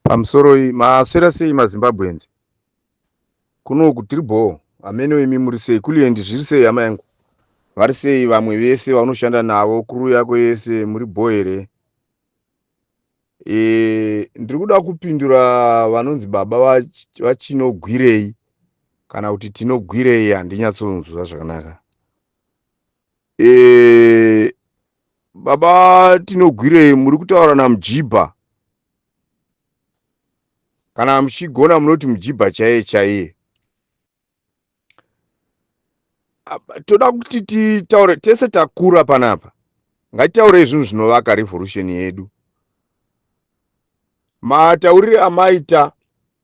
Pamusoroi maswera sei maZimbabweans kunoku tiri bhoo hameno imi muri sei kuliendi zviri sei hama yangu vari sei vamwe vese vaunoshanda navo kuru yako yese muri bhoo here e, ndiri kuda kupindura vanonzi baba vachinogwirei kana kuti tinogwirei handinyatsonzwa zvakanaka e, baba tinogwirei muri kutaura namujibha kana muchigona munoti mujibha chaiye chaiye toda kuti titaure tese takura panapa ngatitaurei zvinhu zvinovaka revolution yedu mataurire amaita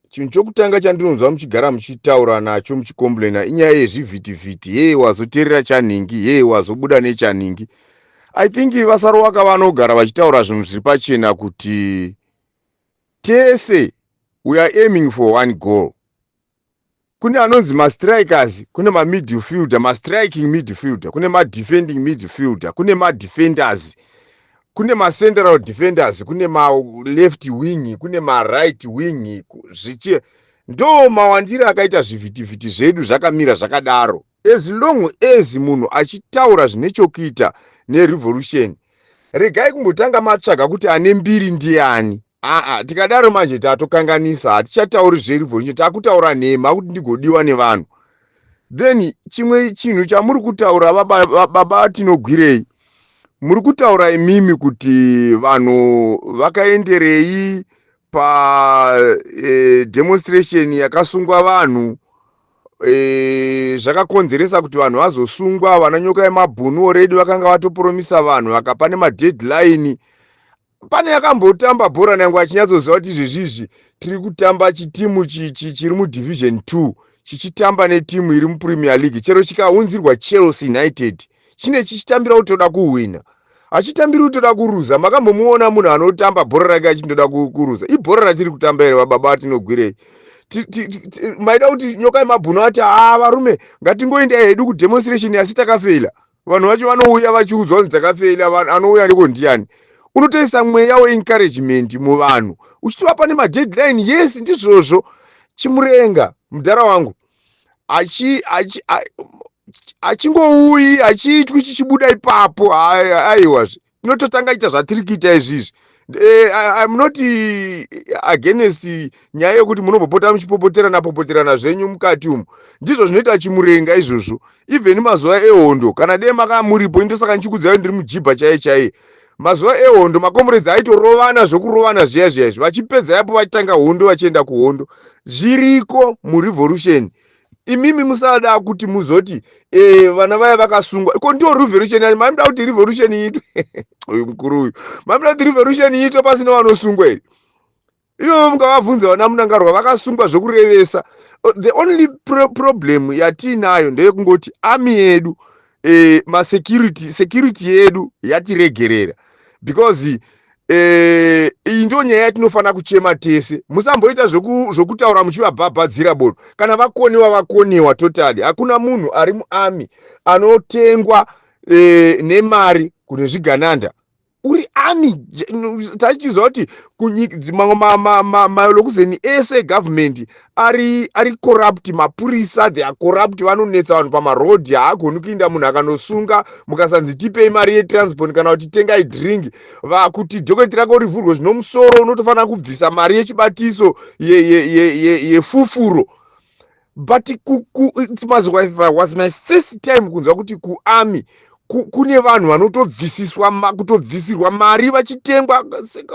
chinhu chokutanga chandinonzwa muchigara muchitaura nacho muchikomplaina inyaya yezvivhitivhiti hee wazoterera chanhingi hee wazobuda nechanhingi i think vasarowaka vanogara vachitaura zvinhu zviri pachena kuti tese we are aiming for one goal kune anonzi mastrikers kune mamidfielder mastriking midfielder kune madefending midfielder kune madefenders kune macentral defenders kune maleft wing kune maright wing zvichi ndo mawandiro akaita zvivhitivhiti zvedu zvakamira zvakadaro as long as munhu achitaura zvine chokuita nerevolution regai kumbotanga matsvaga kuti ane mbiri ndiani aa tikadaro manje tatokanganisa hatichatauri zverevolution takutaura nhema kuti ndigodiwa nevanhu then chimwe chinhu chamuri kutaura baba, baba tinogwirei muri kutaura imimi kuti vanhu vakaenderei pa e, demonstration yakasungwa vanhu e, zvakakonzeresa kuti vanhu vazosungwa vana nyoka yemabhunu already vakanga vatopromisa vanhu vakapa nemadeadline pane akambotamba bhora nyange achinyatsoziva kuti izvezvizvi tiri kutamba chitimu chiri mudivision 2 chichitamba netimu iri mupremier league chero chikaunzirwa Chelsea United chine chichitambira kutoda kuhwina hachitambiri kutoda kuruza makambomuona munhu anotamba bhora rake achindoda kuruza ibhora ratiri kutamba here vababa atinogwirei maida kuti nyoka yemabhunu ati haa varume ngatingoendai hedu kudemonstration asi takafeila vanhu vacho vanouya vachiudzwa kunzi takafeila anouya ndiko ndiani unotoisa mweya weencouragement muvanhu uchitovapa nemadeadline yes ndizvozvo chimurenga mudhara wangu achingouyi achiitwi chichibuda ipapo aiwazve tinototanga ita zvatiri kuita izvizvi eh, im not against nyaya yekuti munombopota muchipopoterana popoterana zvenyu mukati umu ndizvo zvinoita chimurenga izvozvo even mazuva ehondo kana dee makamuripo indosaka ndichikudzai ndiri mujibha chaiye chaiye mazuva ehondo makomuredzi aitorovana zvokurovana zviya zviya izvi vachipedza yapo vachitanga hondo vachienda kuhondo zviriko murevolution imimi musada kuti muzoti e, vana vaya vakasungwa ko ndiyo revolution yacho mamuda kuti revolution iitwe uyu mukuru uyu mamuda kuti revolution iitwe pasina vanosungwa here ivo mukavabvunza vana munangarwa vakasungwa zvokurevesa the only pro problem yatiinayo ndeyekungoti army yedu e, masecurity security yedu yatiregerera because eh, iyi ndo nyaya yatinofanira kuchema tese musamboita zvokutaura muchivabhabhadzira bodo kana vakoniwa vakoniwa totally hakuna munhu ari muarmy anotengwa e, nemari kune zvigananda uri army tachiziva kuti mamwe malokuzeni ese egovernment ari ari corrupt mapurisa they are corrupt vanonetsa vanhu pamarodhi haagoni kuinda munhu akanosunga mukasanzi tipei mari yetransport kana kuti tengai drink kuti docket rako rivhurwe zvinomusoro unotofanira kubvisa mari yechibatiso yefufuro ye, ye, ye but it was my first time kunzwa kuti kuarmy kune vanhu vanotobvisiswa kutobvisirwa mari vachitengwa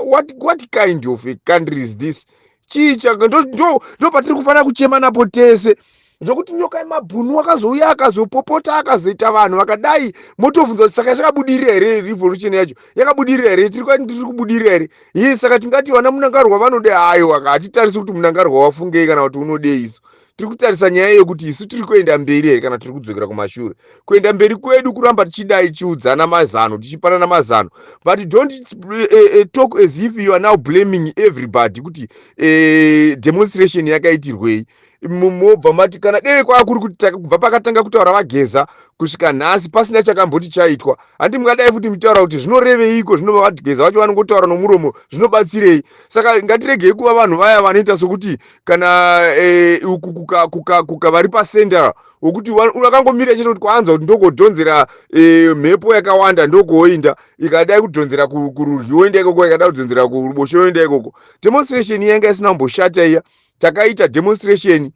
what, what kind of a country is this chii chaka ndo patiri kufanira kuchema napo tese zvokuti nyoka yemabhunu akazouya akazopopota akazoita vanhu vakadai motobvunza kuti saka chakabudirira here revolution yacho yakabudirira here tiri tiri kubudirira here ye saka tingati vana munangarwa vanode hayo hatitarisi kuti munangarwa wafungei kana kuti unodei isu tiri kutarisa nyaya yekuti isu tiri kuenda mberi here kana tiri kudzokera kumashure kuenda mberi kwedu kuramba tichidai tichiudzana mazano tichipanana mazano but don't talk as if you are now blaming everybody kuti demonstration yakaitirwei Mobva mati kana dei kwava kuri kuti kubva pakatanga kutaura vaGeza kusvika nhasi pasina chakamboti chaitwa, handi mungadai futi muchitaura kuti zvinoreveiko? Zvino vaGeza vacho vanongotaura nomuromo, zvinobatsirei? Saka ngatiregei kuva vanhu vaya vanoita sokuti kana uku kuka vari pacenter wokuti vakangomira chete kuti kwaanzwa kuti ndokodhonzera mhepo yakawanda, ndokooinda. Ikadai kudhonzera kurudyi, woenda ikoko. Ikada kudhonzera kuruboshwe, woenda ikoko. Demonstration yanga isina kumboshata iya. Takaita demonstration,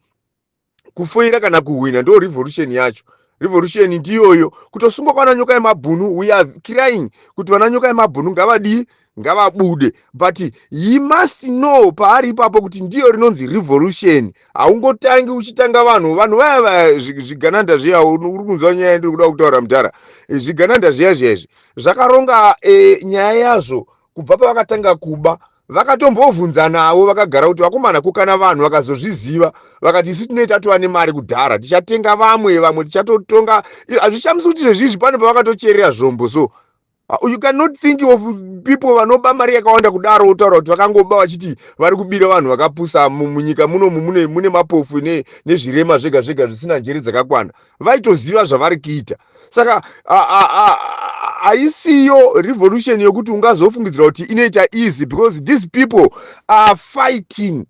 kufoira kana kuhwina, ndo revolution yacho. Revolution ndiyoyo. Kutosungwa kwana Nyoka yemabhunu, we are crying kuti vana Nyoka yemabhunu ngavadii? Ngavabude. But he must know paari ipapo kuti ndiyo rinonzi revolution. Haungotangi uchitanga vanhu vaya vaya, zvigananda zviya. Uri kunzwa nyaya ndiri kuda kutaura, mudhara? Zvigananda zviya zviya izvi zvakaronga nyaya yazvo kubva pavakatanga kuba. Vakatombovhunzanawo vakagara kuti, "Vakomana, kukana vanhu vakazozviziva vakati isu tinee tatova nemari kudhara, tichatenga vamwe, vamwe tichatotonga." Hazvishamisi kuti zvezvizvi pane pavakatocherera zvombo. So you cannot think of people vanoba mari yakawanda kudaro wotaura kuti vakangoba vachiti vari kubira vanhu vakapusa. Munyika munomu mune mapofu nezvirema zvega zvega zvisina njere dzakakwana. Vaitoziva zvavari kuita. Saka haisiyo revolution yokuti ungazofungidzira kuti inoita easy, because these people are fighting,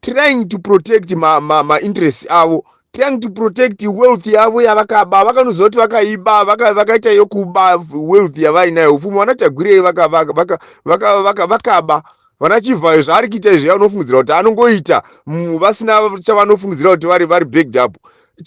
trying to protect mainterest ma, ma avo, trying to protect wealth yavo yavakaba. Vakanoziva kuti vakaiba, vakaita yokuba wealth yavainayo, upfumi. Vanatagwirei vakaba, vana Chivhayo zvaari kuita izvi, anofungidzira kuti anongoita vasina chavanofungidzira kuti vari backed up.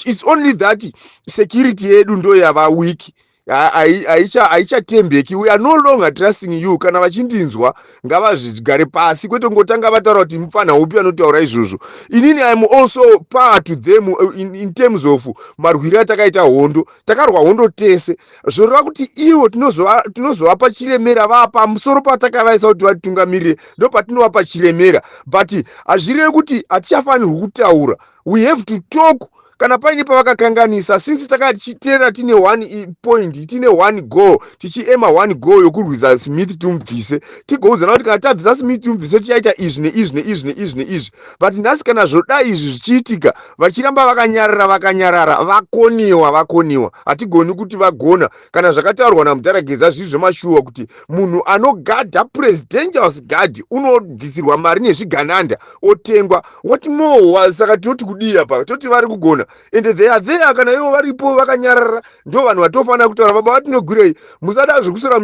It's only that security yedu ndo yava weak, haichatembeki. We are no longer trusting you. Kana vachindinzwa, ngavazvigare pasi, kwete kungotanga vataura kuti mufana upi anotaura izvozvo. Inini I am also par to them in terms of marwiro atakaita hondo. Takarwa hondo tese, zvoreva kuti ivo tinozovapa chiremera vaa pamusoro patakavaisa kuti vatitungamirire, ndo patinovapa chiremera. But hazvirevi kuti hatichafanirwi kutaura. We have to talk kana paine pavakakanganisa, since takachiteera tine one point, tine one goal, tichiema one goal yokurwisa Smith timubvise, tigoudzana kuti kana tabvisa Smith timubvise, tichaita izvi neizvi neizvi neizvi neizvi. But nhasi kana zvoda izvi zvichiitika, vachiramba vakanyarara, vakanyarara, vakoniwa, vakoniwa. Hatigoni kuti vagona. Kana zvakataurwa namudhara Geza zviri zvemashuwa, kuti munhu anogadha presidential guard unobvisirwa mari nezvigananda, otengwa, what more? Saka tinoti kudii apa? Toti vari kugona, and they are there. Kana ivo varipo vakanyarara, ndo vanhu vatofanira kutaura. Baba vatinogwirei, musada zvekuswera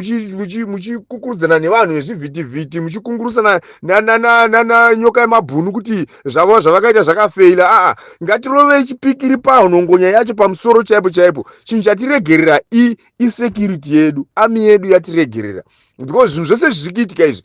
muchikukurudzana nevanhu vezvivhitivhiti, muchikungurusana nanyoka yemabhunu kuti zvavo zvavakaita zvakafeila. Aa, ngatirovei chipikiri panhongonya yacho, pamusoro chaipo chaipo. Chinhu chatiregerera isecurity yedu, army yedu yatiregerera, because zvinhu zvese zviri kuitika izvi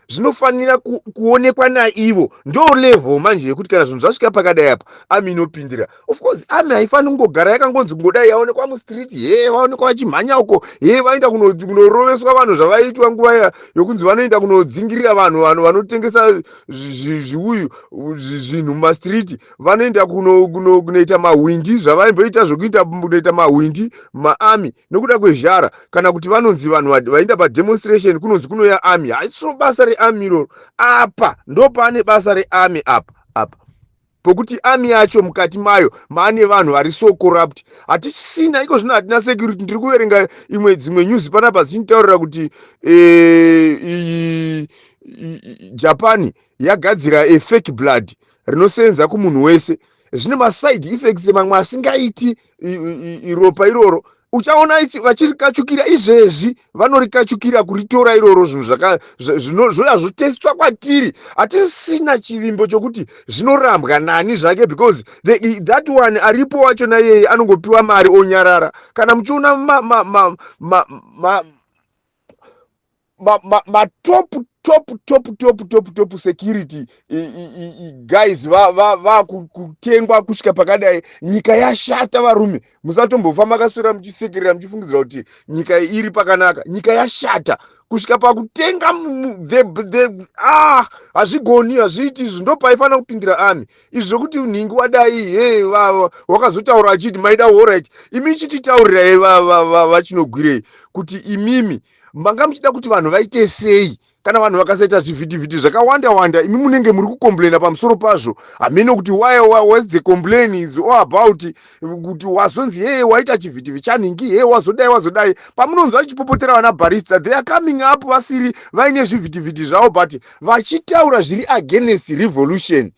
zvinofanira kuonekwa naivo. Ndo level manje yekuti kana zvinhu zvasvika pakadai apa, army inopindira. Of course army haifaniri kungogara yakangonzi kungodai yaonekwa mustreet, he, vaonekwa vachimhanya uko, he, vaenda kunoroveswa vanhu, zvavaitwa nguva yokunzi vanoenda kunodzingirira vanhu, vanhu vanotengesa zviuyu zvinhu mumastreet, vanoenda kunoita mahwindi, zvavaimboita zvokuita kunoita mahwindi maarmy nekuda kwezhara, kana kuti vanonzi vanhu vaenda pademonstration, kunonzi kunoya army. Haisiso basa rearmy iroro. Apa ndo pane basa rearmy apa, apa pokuti army yacho mukati mayo maane vanhu vari so corrupt. Hatisina iko zvino, hatina security. Ndiri kuverenga imwe dzimwe news panapa dzichitaurira kuti iyi Japan yagadzira a fake blood rinosenza kumunhu wese. Zvine maside effects mamwe asingaiti ropa iroro. Uchaona vachirikachukira izvezvi, vanorikachukira kuritora iroro. Zvinhu zvoya zvotestwa kwatiri. Hatisina chivimbo chokuti zvinorambwa nani zvake, because that one aripo wacho naiyeye anongopiwa mari onyarara. Kana muchiona matop top top top top top security guys vakutengwa kusvika pakadai, nyika yashata. Varume, musatombofa makaswera muchisekerera muchifungidzira kuti nyika iri pakanaka. Nyika yashata kusvika pakutenga. Ah, hazvigoni, hazviiti izvi. Ndo paifanira kupindira army izvi, zvokuti nhingi wadai, he, wakazotaura achiti maida alright. Imi chititaurirai, vachinogwirei, kuti imimi manga muchida kuti vanhu vaite sei? Kana vanhu vakasaita zvivhitivhiti zvakawanda wanda, imi munenge muri kucomplaina pamusoro pazvo. Hamene kuti why, what's the complain is all about, kuti wazonzi, "Hey, waita chivhitivhi chanhingi, hey, wazodai, wazodai." Pamunonzwa vachipopotera vana barista, they are coming up vasiri vaine zvivhitivhiti zvavo, but vachitaura zviri against revolution.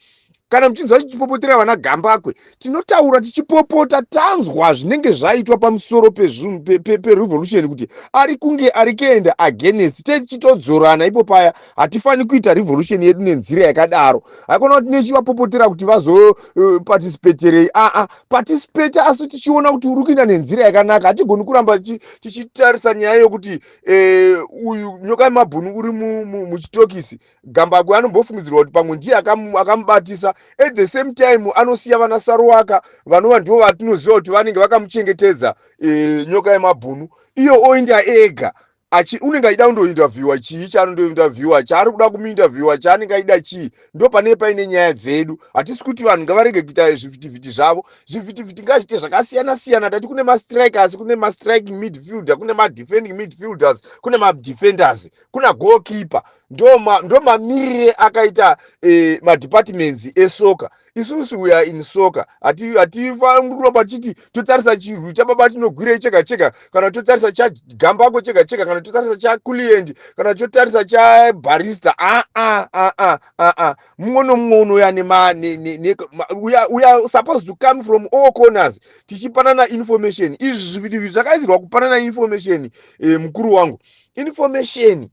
Kana muchinzwa tichipopotera vana Gambakwe, tinotaura tichipopota tanzwa zvinenge zvaitwa pamusoro perevolution, kuti ari kunge ari kuenda against, tichitodzorana ipo paya. Hatifani kuita revolution yedu nenzira yakadaro. Haikona kuti nechivapopotera kuti vazoparticipaterei. Aa, participate, asi tichiona kuti uri kuenda nenzira yakanaka. Hatigoni kuramba tichitarisa nyaya yokuti uyu Nyoka yemabhunu uri muchitokisi. Gambakwe anombofungidzirwa kuti pamwe ndiye akamubatisa. At the same time anosiya vana Saruwaka, vanova ndivo vatinoziva kuti vanenge vakamuchengetedza Nyoka yemabhunu. Iyo oinda ega, unenge achida kundointerviewa chii? Chaanondointerviewa, chaari kuda kumuinterviewa, chaanenge aida chii? Ndo pane paine nyaya dzedu. Hatisi kuti vanhu ngavarege kuita zvivhitivhiti zvavo. Zvivhitivhiti ngazviite zvakasiyana siyana. Tati kune mastrikers, kune mastriking midfielder, kune madefending midfielders, kune madefenders, kuna goalkeeper. Ndo mamirire akaita madepartments esoccer. Isusu we are in soccer. Hatifaniri kuramba tichiti totarisa chirwi chababa tinogwirei chega chega, kana totarisa chaGambakwe chega chega, kana totarisa chaCulient, kana totarisa chabarista. Aa, aa, aa, mumwe nomumwe unouya nema we are supposed to come from all corners, tichipanana information. Izvi zviviri zvakaizirwa kupanana information. Mukuru wangu, information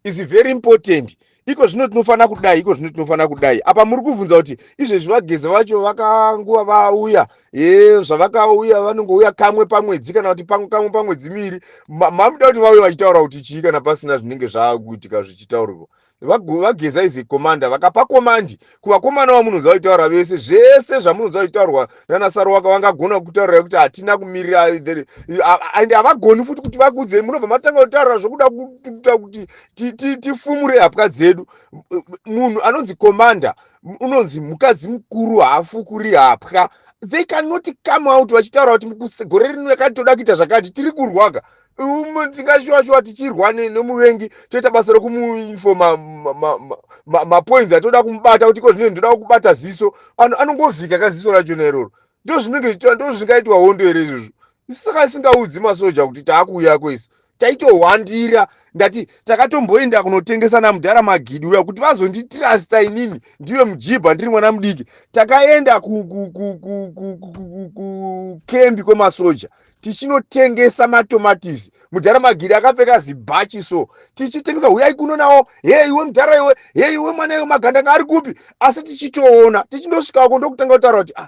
is very important. Iko zvino tinofanira kudai, iko zvino tinofanira kudai. Apa muri kubvunza kuti izvezvi vaGeza vacho vakanguva vauya ye, zvavakauya, vanongouya kamwe pamwedzi, kana kuti kamwe pamwedzi miviri. Mamuda kuti vauye vachitaura kuti chii kana pasina zvinenge zvaakuitika zvichitaurirwa? VaGeza is commander. Vakapa command kuvakomana vamunonzwa vachitaura vese, zvese zvamunonzwa vachitaurwa nanaSaruwaka, vangagona kutaurira kuti hatina kumirira? And havagoni futi kuti vakudzei. Munobva matanga kutaura zvokuda kuita kuti tifumure hapwa dzedu. Munhu anonzi commander, unonzi mukadzi mukuru haafukuri hapwa. They cannot come out vachitaura kuti gore rino yakati toda kuita zvakati. Tiri kurwaka, tingashuwa shuwa tichirwa nemuvengi, toita basa rekumuinforma mapoints atoda kumubata, kuti iko zvino ndoda kubata ziso. Anongovhika kaziso rachona iroro. Ndo zvinenge, ndo zvingaitwa hondo here izvozvo? Saka isingaudzi masoja kuti taakuuyako, isu taitohwandira. Ndati takatomboenda kunotengesa namudhara Magidi uya kuti vazonditrusta inini ndive mujibha, ndiri mwana mudiki. Takaenda kukembi kwemasoja tichinotengesa matomatisi. Mudhara Magidi akapfeka zibhachi, so tichitengesa, "Uyai kuno nawo, hei iwe mudhara, iwe, hei iwe mwana iwe, magandanga ari kupi?" Asi tichitoona tichindosvikako, ndokutanga kutaura kuti, "Ah,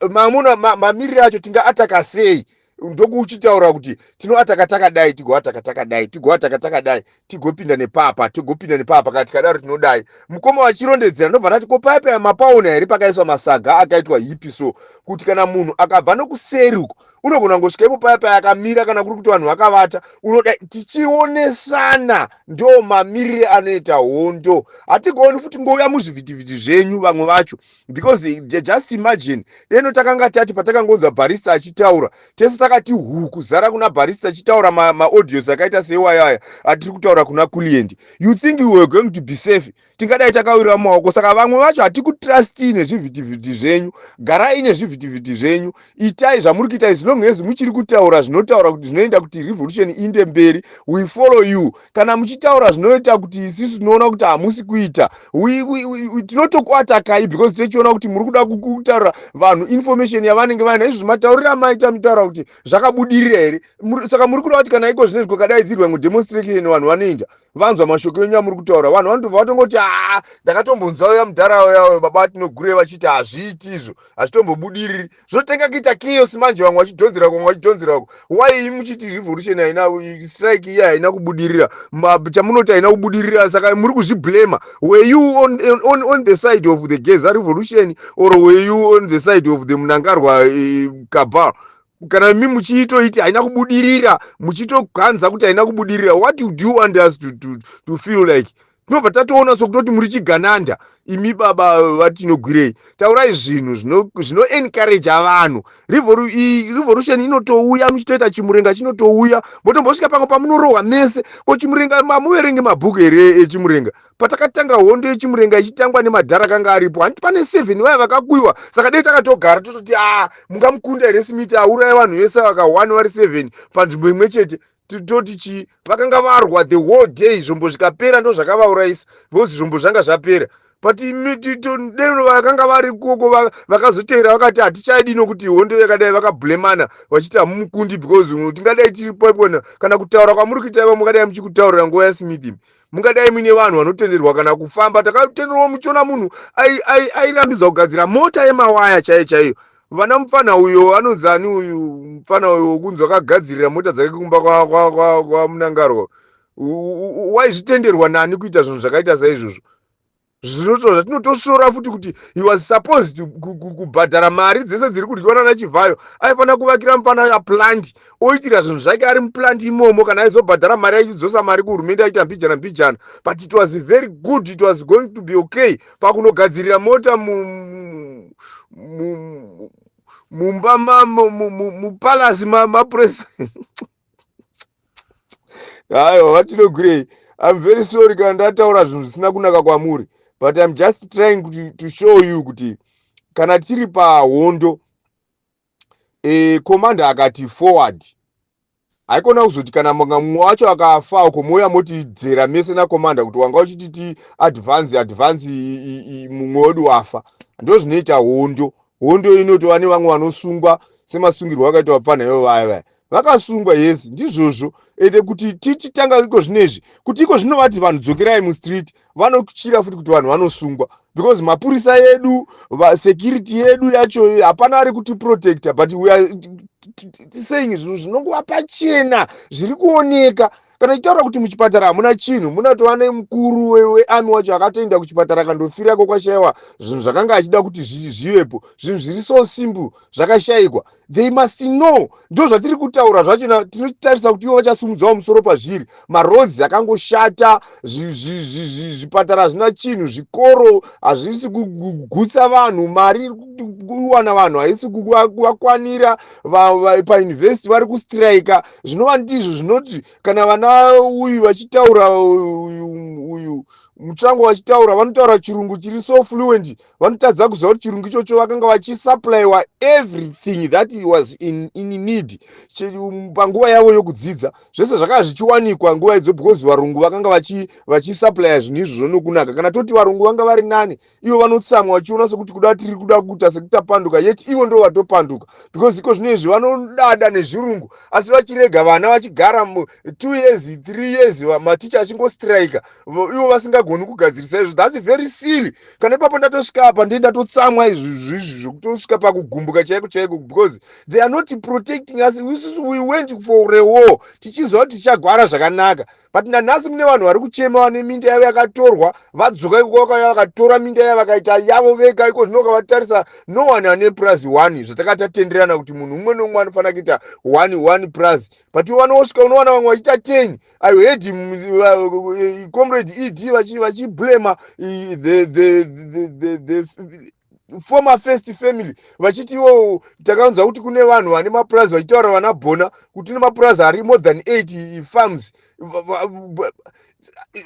mamuna mamiriro acho tingaataka sei?" Ndokuchitaura kuti tinoataka takadai, tigoataka takadai, tigoataka takadai, tigopinda nepapa, tigopinda nepapa. Kana tikadaro tinodai. Mukoma vachirondedzera, ndobva ndati, "Ko paipa mapaona here pakaiswa masaga akaitwa hipi, so kuti kana munhu akabva nokuseri uko unogona kungosvika ipo paya paya akamira, kana kuri kuti vanhu vakavata unoda?" Tichionesana, ndo mamirire anoita hondo. Hatigoni futi ngouya muzvivhitivhiti zvenyu vamwe vacho, because just imagine, deno takanga tati patakangonzwa barista achitaura, tese takati hu kuzara kuna barista achitaura maaudios akaita seiwayaya atiri kutaura kuna Kulient. You think we were going to be safe? Tingadai takawirira mumaoko. Saka vamwe vacho hatikutrusti nezvivhitivhiti zvenyu. Garai nezvivhitivhiti zvenyu, itai zvamuri kuita. As long as muchiri kutaura zvinotaura kuti zvinoenda kuti revolution iende mberi, we follow you. Kana muchitaura zvinoita kuti isusu tinoona kuti hamusi kuita, tinotokuatakai, because tichiona kuti muri kuda kutaurira vanhu information yavanenge vaina. Izvo matauriro amaita, mutaura kuti zvakabudirira here? Saka muri kuda kuti kana iko zvinezvi kwakadaidzirwa mudemonstration, vanhu vanoenda vanzwa mashoko enyu amuri kutaura, vanhu vanotobva vatongoti, "Aa, ndakatombonzwa uya mudhara uya baba tinogurei vachiti hazviiti izvo, hazvitombobudiriri." Zvotenga kuita chaos manje, vamwe vachidhonzera, vamwe vachidhonzera. Why muchiti revolution haina, strike iya haina kubudirira? Chamunoti haina kubudirira, saka muri kuzviblema. Were you on the side of the Geza revolution or were you on the side of the Mnangagwa cabal? Kana imi muchiitoiti haina kubudirira, muchitoganza kuti haina kubudirira, what do you want us to feel like? Tinobva tatoona sokutoti muri chigananda. Imi baba vaTinogwirei, taurai zvinhu zvinoencouragea vanhu. Revolution inotouya muchitoita chimurenga, chinotouya motombosvika pamwe pamunorohwa mese. Ko chimurenga, mamuverenge mabhuku here echimurenga? Patakatanga hondo yechimurenga ichitangwa nemadhara akanga aripo, handiti pane seven vaya vakakuyiwa? Saka dei takatogara tototi, a ah, mungamukunda here Smith auraya vanhu vese vakahwani vari seven panzvimbo imwe chete? Toti chii? Vakanga varwa the whole day, zvombo zvikapera, ndo zvakavaurayisa because zvombo zvanga zvapera. But deno vakanga vari koko vakazoteera vakati hatichaidi nokuti hondo yakadai, vakablemana vachiti hamumukundi because tingadai tiri paipona. Kana kutaura kwamuri kuita ivo, mungadai muchikutaurira nguva yaSmith, mungadai muine vanhu vanotenderwa kana kufamba. Takatenderwa muchiona munhu airambidzwa kugadzira mota yemawaya chaiyo chaiyo. Vana mufana uyo anonzi ani uyu mufana uyo wokunzi akagadzirira mota dzake kumba kwaMunangarwa, waizvitenderwa nani kuita zvinhu zvakaita saizvozvo? Zvinoto zvatinotosvora futi kuti he was supposed kubhadhara mari dzese dziri kudyiwa nana Chivhayo. Aifanira kuvakira mufana aplant, oitira zvinhu zvake ari muplant imomo. Kana aizobhadhara mari, aichidzosa mari kuhurumende, aita mbijana mbijana, but it was very good, it was going to be okay. Pakunogadzirira mota mumba mupalasi mapresident, aiwa. VaTinogwirei, I'm very sorry kana ndataura zvinhu zvisina kunaka kwamuri, but I'm just trying to show you kuti kana tiri pahondo, commander akati forward, haikona kuzoti kana mumwe wacho akafa uko mouya motidzera mese nacommander kuti wanga uchiti ti advance, advance, mumwe wedu wafa. Ndo zvinoita hondo. Hondo inotova nevamwe vanosungwa semasungirwo akaita vapfana ivo vaya vaya vakasungwa. Yes, ndizvozvo. Ende kuti tichitanga iko zvinezvi, kuti iko zvino vati vanhu dzokerai mustreet, vanotyira futi kuti vanhu vanosungwa because mapurisa edu, security yedu yacho, hapana ari kutiprotecta. But we are saying zvinhu zvinongova pachena, zviri kuoneka. Kana ichitaura kuti muchipatara hamuna chinhu, munatova nemukuru wearmy wacho akatoenda kuchipatara akandofirako, kwashayiwa zvinhu zvakanga achida kuti zvivepo. Zvinhu zviri so simple zvakashayikwa. They must know. Ndo zvatiri kutaura zvachona. Tinotarisa kuti ivo vachasumudzawo musoro pazviri. Maroads akangoshata, zvipatara hazvina chinhu, zvikoro hazvisi kugutsa vanhu, mari iri kuwana vanhu haisi kuvakwanira, pauniversity vari kustrika. Zvinova ndizvo zvinoti kana vana uyu vachitaura, uyu Mutsvango vachitaura, vanotaura chirungu chiri so fluent, vanotadza kuziva kuti chirungu ichocho vakanga vachisupplyiwa everything that was in need panguva yavo yokudzidza. Zvese zvakanga zvichiwanikwa nguva idzo because varungu vakanga vachisupplya zvinhu izvozvo nokunaka. Kana toti varungu vanga vari nani, ivo vanotsamwa vachiona sekuti kuda tiri kuda kuita sekuti tapanduka, yet ivo ndo vatopanduka because iko zvino izvi vanodada nezvirungu, asi vachirega vana vachigara 2 years, 3 years, maticha achingostrika, ivo vasingagoni kugadzirisa izvo. That's very silly. Kana ipapo ndatosvika apa, ndee ndatotsamwa izvizvizvi zvekutosvika pakugumbuka chaiko chaiko because they are not protecting us. Isusu we went for a war tichiziva kuti tichagwara zvakanaka, but nanhasi mune vanhu vari kuchema, vane minda yavo yakatorwa. Vadzoka ikoko, vakauya vakatora minda yavo, vakaita yavo vega. Iko zvino ukavatarisa, no one ane plus one. Zvatakatatenderana kuti munhu umwe neumwe anofanira kuita one one plus, but ivo vanosvika, unowana vamwe vachiita 10. I heard Comrade ED vachiblama the former first family vachiti ivo takanzwa kuti kune vanhu vane mapurazi, vachitaura vana Bona kuti kune mapurazi ari more than 8 farms.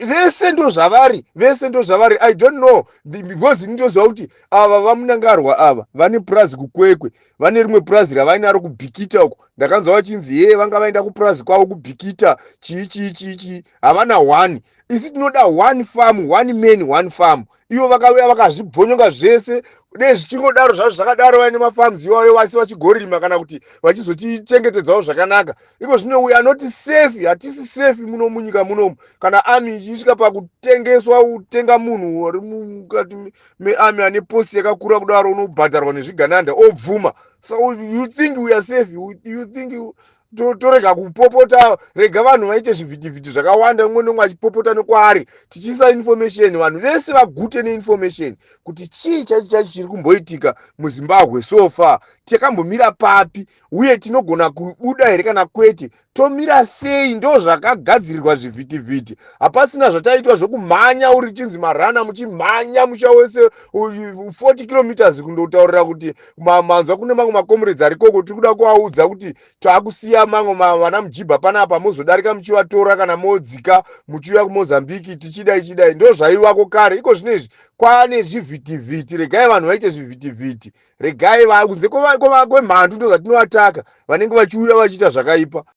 Vese ndo zvavari, vese ndo zvavari. I don't know because ndinoziva kuti ava vaMunangarwa ava vane purazi kuKwekwe, vane rimwe purazi ravainaro kuBhikita uko. Ndakanzwa vachinzi ye vanga vaenda kupurazi kwavo kuBhikita, chii chii chii chii. Havana one. Isi tinoda one farm, one man, one farm. Ivo vakauya vakazvibvonyonga zvese. Dei zvichingodaro zvazvo zvakadaro, vaine mafarms iwayo, vasi vachigorima kana kuti vachizotichengetedzawo zvakanaka. Iko zvino we are not safe, hatisi safe muno munyika munomu. Kana army ichisvika pakutengeswa, utenga munhu ari mukati mearmy ane post yakakura kudaro, unobhadharwa nezvigananda, obvuma. So you think we are safe? You think? Torega kupopota, rega vanhu vaite zvivhitivhiti zvakawanda, umwe nomwe achipopota nekwaari, tichiisa information, vanhu vese vagute neinformation kuti chii chaicho chaicho chiri kumboitika muZimbabwe so far, takambomira papi, uye tinogona kubuda here kana kwete, tomira sei. Ndo zvakagadzirirwa zvivhitivhiti. Hapasina zvataitwa zvokumhanya uri chinzi marana, muchimhanya musha wese 40 kilometers kundotaurira kuti manzwa kune mamwe macomrades arikoko, tiri kuda kuvaudza kuti taakusiya mamwe vana mujibha panapa, mozodarika muchivatora kana modzika muchiuya kuMozambique, tichidai chidai. Ndo zvaivako kare. Iko zvino izvi kwane zvivhitivhiti. Regai vanhu vaite zvivhitivhiti, regai kunze kwemhandu, ndo zvatinovataka vanenge vachiuya vachiita zvakaipa.